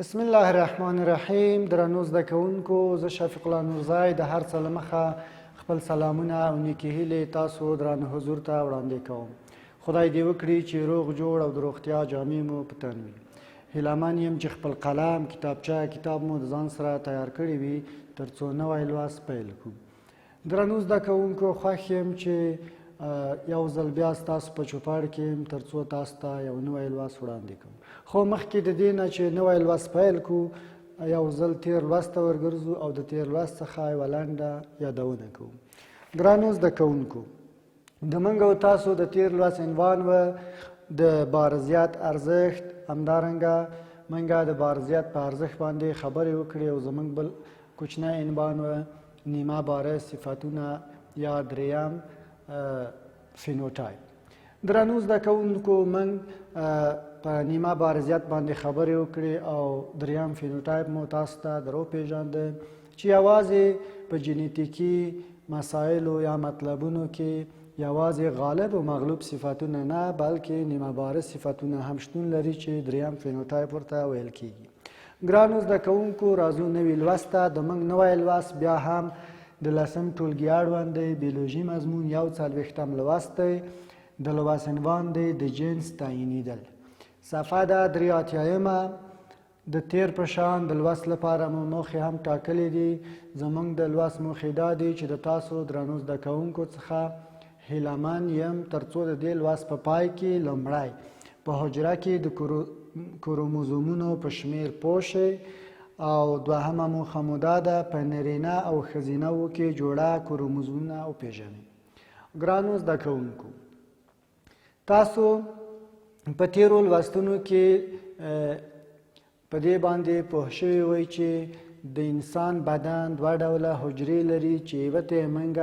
بسم الله الرحمن الرحیم. درنو زده کوونکو، زه شفیق الله نورزی د هر څه له مخه خپل سلامونه او نیکې هیلې تاسو درانه حضور ته وړاندې کوم. خدای دې وکړي چې روغ جوړ او د روغتیا جامې مو په تن وي. هیله من یم چې خپل قلم، کتابچه، کتاب مو د ځان سره تیار کړی وي ترڅو نوی لوست پیل کړو. درنو زده کوونکو، خوښ یم چې یو ځل بیا ستاسو په چوپړ کې یم ترڅو تاسو ته یو نوی لوست وړاندې کړم. خو مخکې د دې نه چې نوی لوست پیل کړو، یو ځل تیر لوست ته ورګرځو او د تیر لوست څخه یوه لنډه یادونه کوو. ګرانو زده کوونکو، د موږ او تاسو د تیر لوست عنوان و د بارزیات ارزښت. همدارنګه موږ د بارزیات په ارزښت باندې خبرې وکړې او زموږ بل کوچنی عنوان و نیمه بارز صفتونه یا دریم فینوټایپ. درنو زده کوونکو، موږ په نیمه بارزیت باندې خبرې وکړې او دریم فینوټایپ مو تاسو ته در وپېژانده چې یوازې په جنتیکي مسایلو یا مطلبونو کې یوازې غالب او مغلوب صفتونه نه، بلکې نیمه بارز صفتونه هم شتون لري چې دریم فینوټایپ ورته ویل کیږي. ګرانو زده کوونکو، راځو نوي لوست ته. د موږ نوی لوست بیا هم د لسم ټولګي اړوند دی، بیولوژي مضمون 41 لوست دی. د لوست عنوان دی د جنس تعیینېدل. صفحه ده 83. د تیر په شان د لوست لپاره مو موخې هم ټاکلې دي. زموږ د لوست موخې دا دي چې د تاسو درنو زده کوونکو څخه هیله من یم ترڅو د دې لوست په پای کې لومړی په حجره کې د کروموزومونو په شمیر پوه شئ، او دوهمه موخه مو دا ده په نرینه او ښځینه وو کې جوړه کروموزومونه وپېژنئ. ګرانو زده کوونکو، تاسو په تیرو لوستونو کې په دې باندې پوه شوي وئ چې د انسان بدن دوه ډوله حجرې لري چې یوه ته یې موږ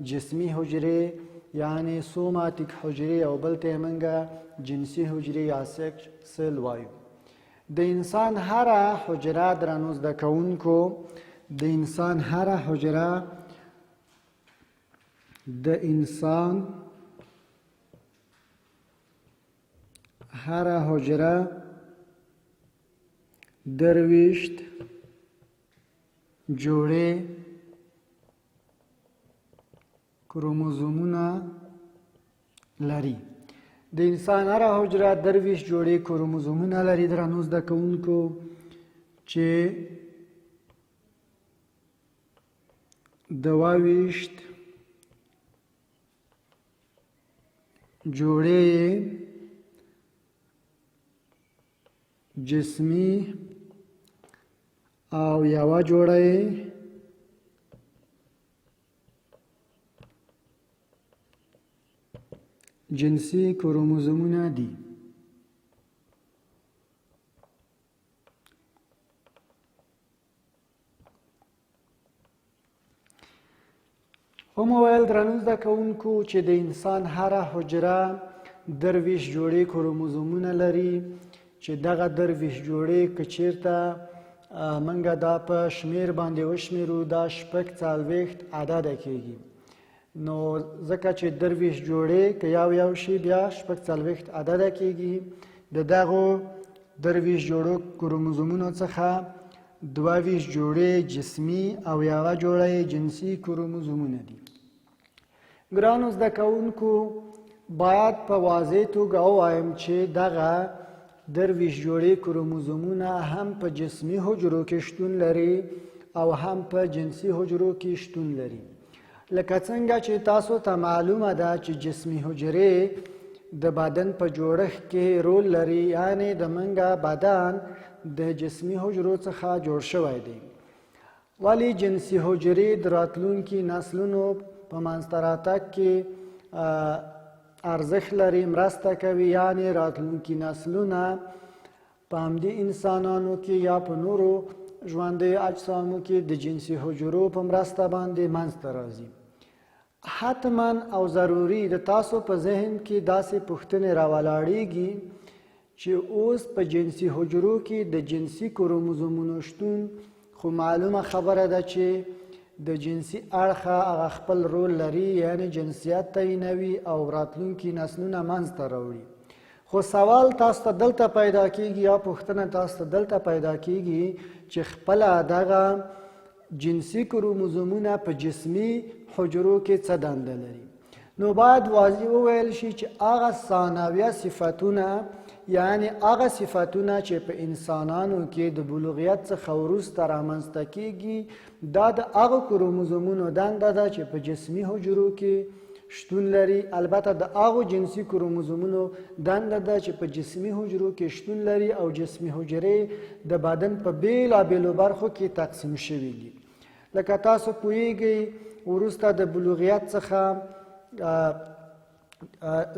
جسمي حجرې یعنې سوماتیک حجرې او بل ته یې موږ جنسي حجرې یا سیکس سیل وایو. د انسان هره حجره، درنو زده کوونکو، د انسان هره حجره د انسان هره حجره 23 جوړې کروموزومونه لري. د انسان هره حجره 23 جوړې کروموزومونه لري. درنو زده کوونکو، چې 22 جوړې یې جسمي او یوه جوړه یې جنسي کروموزومونه دي. ومو ویل درنو زده کوونکو چې د انسان هره حجره 23 جوړې کروموزومونه لري، چې دغه 23 جوړې که چیرته موږ دا په شمیر باندې وشمیرو دا 46 عدده کیږي. نو ځکه چې 23 جوړې که یو یو شي بیا 46 عدده کیږي. د دغو 23 جوړو کروموزومونو څخه 22 جوړې جسمي او یوه جوړه یې جنسي کروموزومونه دي. ګرانو زده کوونکو، باید په واضح توګه ووایم چې دغه 23 جوړې کروموزومونه هم په جسمي حجرو کې شتون لري او هم په جنسي حجرو کې شتون لري. لکه څنګه چې تاسو ته معلومه ده چې جسمي حجرې د بدن په جوړښت کې رول لري، یعنې د منګه بدن د جسمي حجرو څخه جوړ شوی دی. ولی جنسي حجرې د راتلونکي نسلونو په منځته راتګ کې ارزښت لري، مرسته کوي، یعنې راتلونکي نسلونه په همدې انسانانو کې یا په نورو ژوندیو اجسامو کې د جنسي حجرو په مرسته باندې منځته راځي. حتما او ضروري د تاسو په ذهن کې داسې پوښتنې راولاړیږي چې اوس په جنسي حجرو کې د جنسي کروموزومونو شتون خو معلومه خبره ده چې د جنسي اړخه هغه خپل رول لري، یعنې جنسیت تعینوي او راتلونکي نسلونه منځته راوړي. خو سوال تاسو ته دلته پیدا کیږي یا پوښتنه تاسو ته دلته پیدا کیږي چې خپله دغه جنسي کروموزومونه په جسمي حجرو کې څه دنده لري. نو باید واضح وویل شي چې هغه ثانویه صفتونه، یعنی هغه صفتونه چې په انسانانو کې د بلوغیت څخه وروسته رامنځته کیږي، دا د هغو کروموزومونو دنده ده چې په جسمي حجرو کې شتون لري. البته د هغو جنسي کروموزومونو دنده ده چې په جسمي حجرو کې شتون لري او جسمي حجرې د بدن په بیلابیلو برخو کې تقسیم شوي دي. لکه تاسو پوهیږئ وروسته د بلوغیت څخه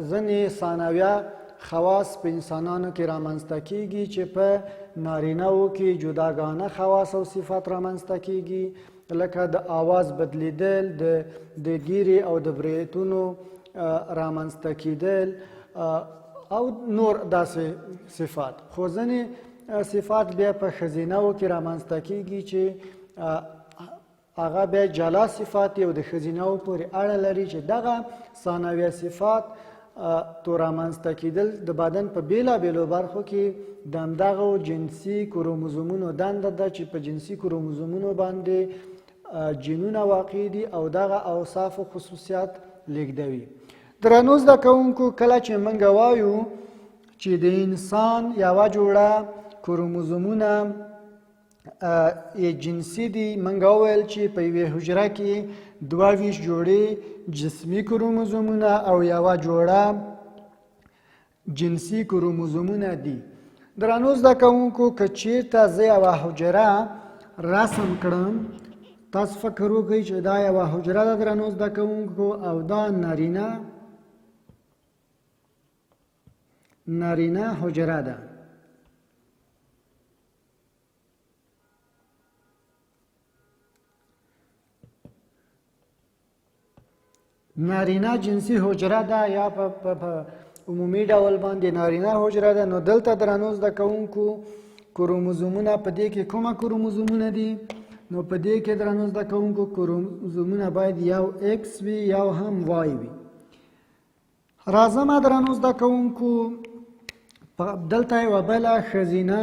ځینې ثانویه خواص په انسانانو کې رامنځته کیږي چې په نارینه وو کې جداګانه خواص او صفات رامنځته کیږي، لکه د آواز بدلیدل، د ګیرې او د بریتونو رامنځته کیدل او نور داسې صفات. خو ځینې صفات بیا په ښځینه وو کې رامنځته کیږي چې هغه بیا جلا صفات او د ښځینه وو پورې اړه لري، چې دغه ثانویه صفات تو رامنځته کیدل د بدن په بیلابیلو برخو کې د همدغو جنسي کروموزومونو دنده ده چې په جنسي کروموزومونو باندې جینونه واقع دي او دغه اوصاف او خصوصیات لیږدوي. درنو زده کوونکو، کله چې موږ وایو چې د انسان یوه جوړه کروموزومونه یې جنسي دي، موږ وویل چې په یوې حجره کې 22 جوړې جسمي کروموزومونه او یوه جوړه جنسي کروموزومونه دي. درنو زده کوونکو، که چیرته زه یوه حجره رسم کړم، تاسو فکر وکړئ چې دا یوه حجره ده درنو زده کوونکو، او دا نارینه حجره ده. نارینه جنسي حجره ده یا په عمومي ډول باندې نارینه حجره ده. نو دلته درنو زده کوونکو کروموزومونه په دې کې کومه کروموزومونه دي؟ نو په دې کې درنو زده کوونکو کروموزومونه باید یو ایکس وي یو هم وای وي. راځم درنو زده کوونکو، دلته یوه بله ښځینه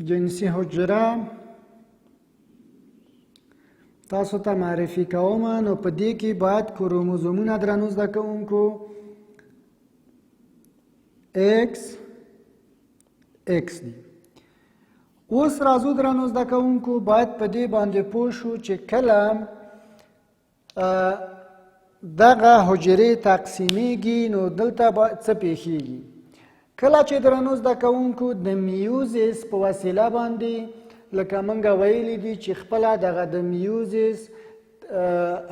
جنسي حجره تاسو ته معرفي کوم. نو په دې کې باید کروموزومونه درنو زده کوونکو ایکس ایکس دي. اوس راځو درنو زده کوونکو، باید په دې باندې پوه شو چې کله دغه حجرې تقسیمیږي نو دلته به څه پیښیږي. کله چې درنو زده کوونکو د میوزیس په وسیله باندې، لکه موږ ویلي دي چې خپله دغه د میوزیس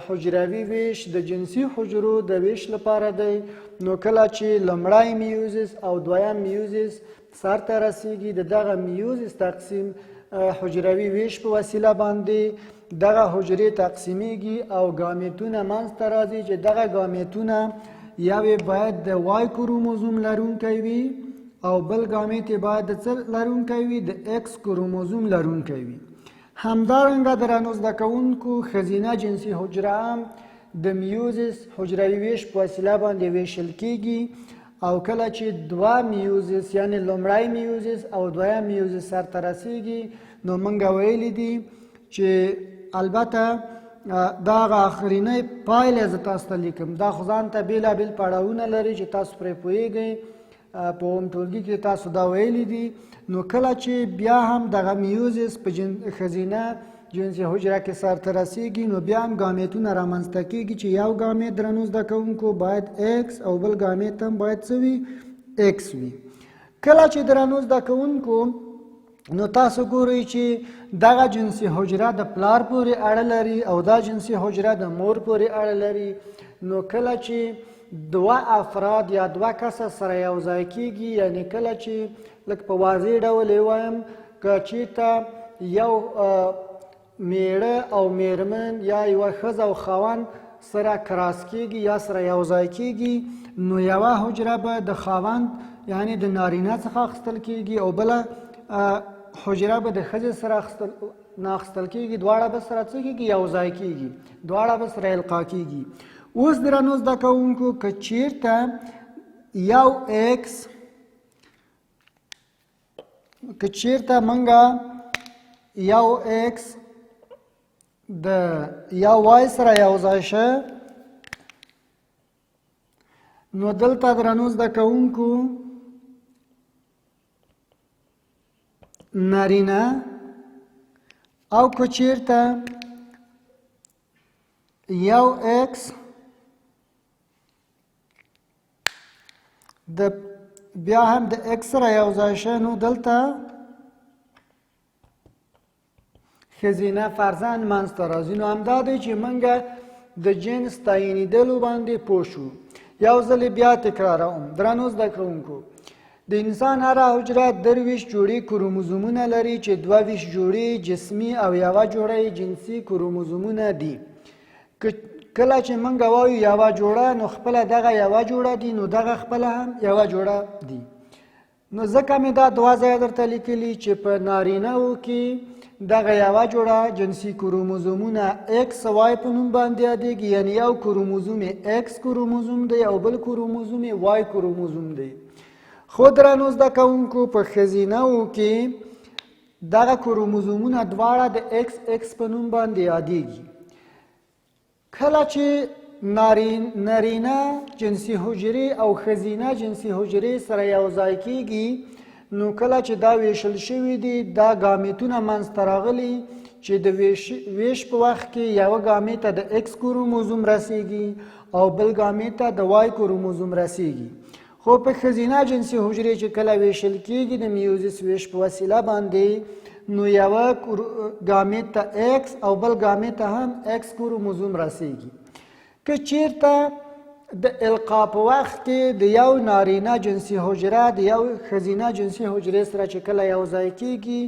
حجروي ویش د جنسي حجرو د ویش لپاره دی، نو کله چې لومړی میوزیس او دویم میوزیس سرته رسیږي، د دغه میوزیس تقسیم حجروي ویش په وسیله باندې دغه حجرې تقسیمیږي او ګامیتونه منځته راځي، چې دغه ګامیتونه یو یې باید د وای کروموزوم لرونکی وي او بل ګامیت یې باید د څه لرونکی وي؟ د ایکس کروموزوم لرونکی وي. همدارنګه درنو زده کوونکو ښځینه جنسي حجره هم د میوزیس حجروي ویش په وسیله باندې ویشل کیږي او کله چې دوه میوزیس یعنی لومړی میوزیس او دویم میوزیس سرته رسیږي، نو موږ ویلي دي چې البته دا هغه آخرینۍ پایله زه تاسو ته لیکم، دا خو ځان ته بېلابېل پړاوونه لري چې تاسو پرې پوهېږئ، په اووم ټولګي کې تاسو دا ویلي دي. نو کله چې بیا هم دغه میوزیس په ښځینه جنسي حجره کې سرته رسیږي، نو بیا هم ګامیتونه رامنځته کیږي چې یو ګامیت درنو زده کوونکو باید ایکس او بل ګامیت هم باید څه وي؟ ایکس وي. کله چې درنو زده کوونکو نو تاسو ګورئ چې دغه جنسي حجره د پلار پورې اړه لري او دا جنسي حجره د مور پورې اړه لري، نو کله چې دوه افراد یا دوه کسه سره یو ځای کیږي، یعنی کله چې لږ په واضح ډول یې وایم، که چیرته یو میړه او میرمن یا یوه ښځه او خاوند سره کراس کیږي یا سره یو ځای کیږي، نو یوه حجره به د خاوند یعنی د نارینه څخه اخیستل کیږي او بله حجره به د ښځې سره اخیستل نه اخیستل کېږي، دواړه به سره څه کېږي؟ یو ځای کېږي، دواړه به سره القا کېږي. اوس درنو زده کوونکو، که چیرته یو ایکس، که چیرته مونږه یو ایکس د یو وای سره یو ځای شه، نو دلته درنو زده کوونکو نارینه، او که چیرته یو ایکس د بیا هم د ایکس سره یو ځای شه، نو دلته ښځینه فرزند منځته راځي. نو همدا دی چې موږ د جنس تعیینېدلو باندې پوه شو. یو ځل بیا تکراروم درنو زده کوونکو، د انسان هره حجره 23 جوړې کروموزومونه لري چې 22 جوړې جسمي او یوه جوړه یې جنسي کروموزومونه دي. کله چې موږ وایو یوه جوړه، نو خپله دغه یوه جوړه دي، نو دغه خپله هم یوه جوړه دي. نو ځکه مې دا دوه ځایه درته لیکلي چې په نارینه وو کې دغه یوه جوړه جنسي کروموزومونه ایکس وای په نوم باندې یادېږي، یعنی یو کروموزوم یې ایکس کروموزوم دی او بل کروموزوم یې وای کروموزوم دی. خو درنو زده کوونکو، په ښځینه وو کې دغه کروموزومونه دواړه د ایکس ایکس په نوم باندې یادېږي. کله چې نارینه جنسي حجرې او ښځینه جنسي حجرې سره یو ځای کیږي، نو کله چې دا ویشل شوي دي، دا ګامیتونه منځته راغلي چې د ویش په وخت کې یوه ګامې ته د ایکس کروموزوم رسیږي او بل ګامې ته د وای کروموزوم رسیږي. خو په ښځینه جنسي حجرې چې کله ویشل کیږي د میوزیس ویش په وسیله باندې، نو یوه ګامیت ته ایکس او بل ګامیت ته هم ایکس کروموزوم رسیږي. که چیرته د القا په وخت کې د یو نارینه جنسي حجره د یو ښځینه جنسي حجرې سره چې کله یو ځای کیږي،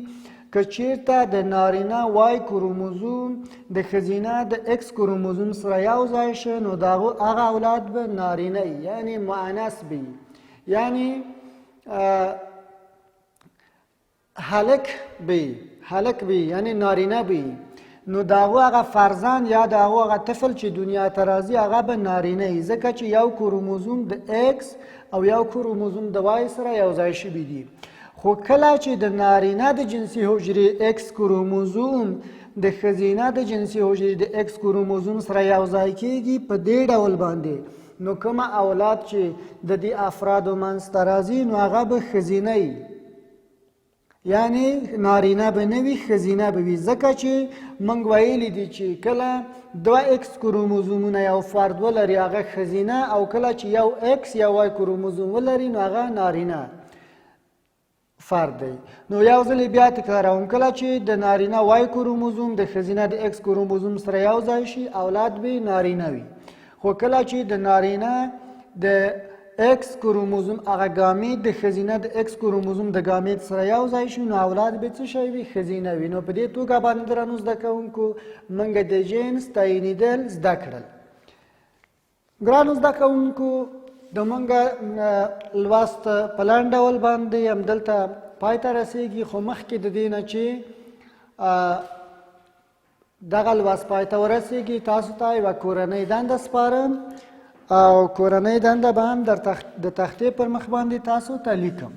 که چیرته د نارینه وای کروموزوم د ښځینه د ایکس کروموزوم سره یو ځای شي، نو د هغو هغه اولاد به نارینه وي، یعنی مؤنث به وي، یعنی هلک به، هلک به، یعنی نارینه به. نو د هغو هغه فرزند یا د هغو هغه طفل چې دنیا ته راځي هغه به نارینه وي، ځکه چې یو کروموزوم د ایکس او یو کروموزوم د وای سره یو ځای شوي دي. خو کله چې د نارینه د جنسي حجرې ایکس کروموزوم د ښځینه د جنسي حجرې د ایکس کروموزوم سره یو ځای کیږي په دې ډول باندې، نو کومه اولاد چې د دې افرادو منځته راځي نو هغه به ښځینه وي، یعنی نارینه به نه وي، ښځینه به وي. ځکه چې موږ ویلي دي چې کله دوه ایکس کروموزومونه یو فرد ولري هغه ښځینه، او کله چې یو ایکس یا وای کروموزوم ولري نو هغه نارینه فرد دی. نو یو ځل بیا تکراروم، کله چې د نارینه وای کروموزوم د ښځینه د ایکس کروموزوم سره یو ځای شي اولاد به نارینه وي. خو کله چې د نارینه د ایکس کروموزوم هغه ګامیت د ښځینه د ایکس کروموزوم د ګامیت سره یو ځای شي، نو اولاد به څه شی وي؟ ښځینه وي. نو په دې توګه باندې درنو زده کوونکو موږ د جنس تعیینېدل زده کړل. ګرانو زده کوونکو، د موږ لوست په لنډ ډول باندې همدلته پای ته رسیږي. خو مخکې د دې نه چې دغه لوست پای ته ورسیږي، تاسو ته یوه کورنۍ دنده سپارم، او کورنۍ دنده به هم د تختې پر مخ باندې تاسو ته لیکم.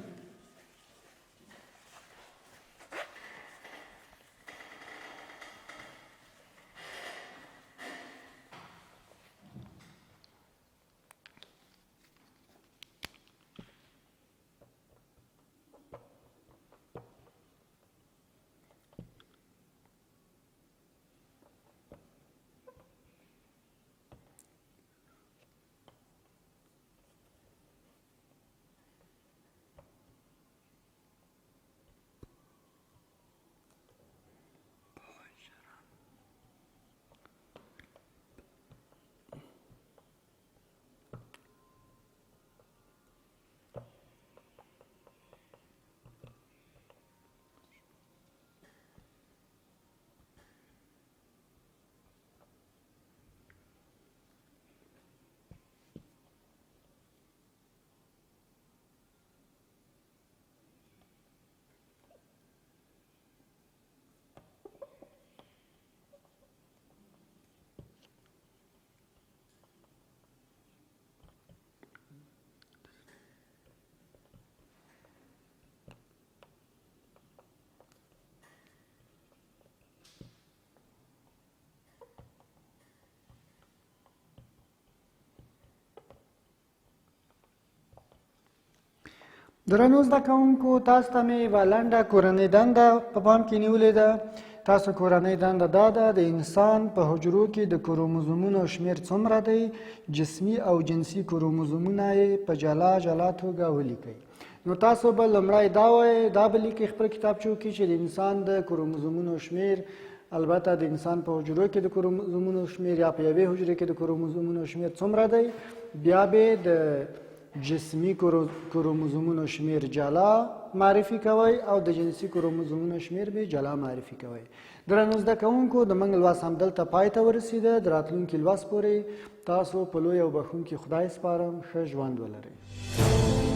درنو زده کوونکو، تاسو ته مې یوه لنډه کورنۍ دنده په پام کې نیولې ده. تاسو کورنۍ دنده دا ده: د انسان په حجرو کې د کروموزومونو شمېر څومره دی؟ جسمي او جنسي کروموزومونه یې په جلا جلا توګه ولیکئ. نو تاسو به لومړی دا وایئ، دا به لیکئ خپل کتابچو کې چې د انسان د کروموزومونو شمېر، البته د انسان په حجرو کې د کروموزومونو شمېر یا په یوې حجرې کې د کروموزومونو شمېر څومره دی. بیا به د جسمي کروموزومونو شمېر جلا معرفي کوئ او د جنسي کروموزومونو شمېر به جلا معرفي کوئ. درنو زده کوونکو، د موږ لوست همدلته پای ته ورسېده. د راتلونکي لوست پورې تاسو په لوی او بښونکي خدای سپارم. ښه ژوند ولرئ.